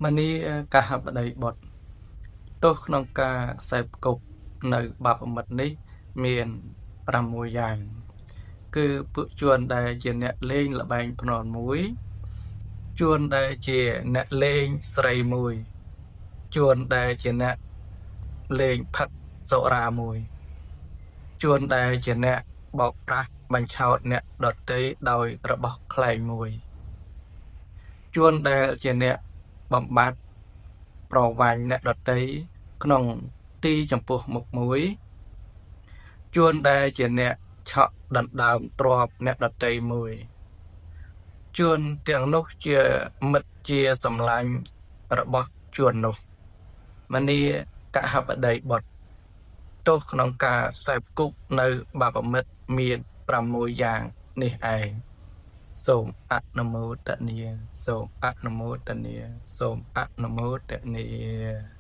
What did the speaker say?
មនាគហបតីបុត្រ ទោសក្នុងការសេពគប់នៅបាបមិត្តនេះមាន6យ៉ាង គឺពួកជួនដែលជាអ្នកលេងល្បែងភ្នាល់មួយ ជួនដែលជាអ្នកលេងស្រីមួយ ជួនដែលជាអ្នកលេងផឹកសុរាមួយ ជួនដែលជាអ្នកបោកប្រាស់បញ្ឆោតអ្នកដទៃដោយរបស់ក្លែងមួយ ជួនដែលជាអ្នកបំបត្តិប្រវាញ់អ្នកដទៃក្នុងទីចំពោះមុខមួយ ជួនដែលជាអ្នកឆក់ដណ្ដើមទ្រព្យអ្នកដទៃមួយ ជួនទាំងនោះជាមិត្តជាសម្លាញ់របស់ជួននោះ មនាគហបតីបុត្រ ទោសក្នុងការសេពគប់នៅបាបមិត្តមាន6យ៉ាងនេះឯង សូមអនុមោទនា សូមអនុមោទនា សូមអនុមោទនា។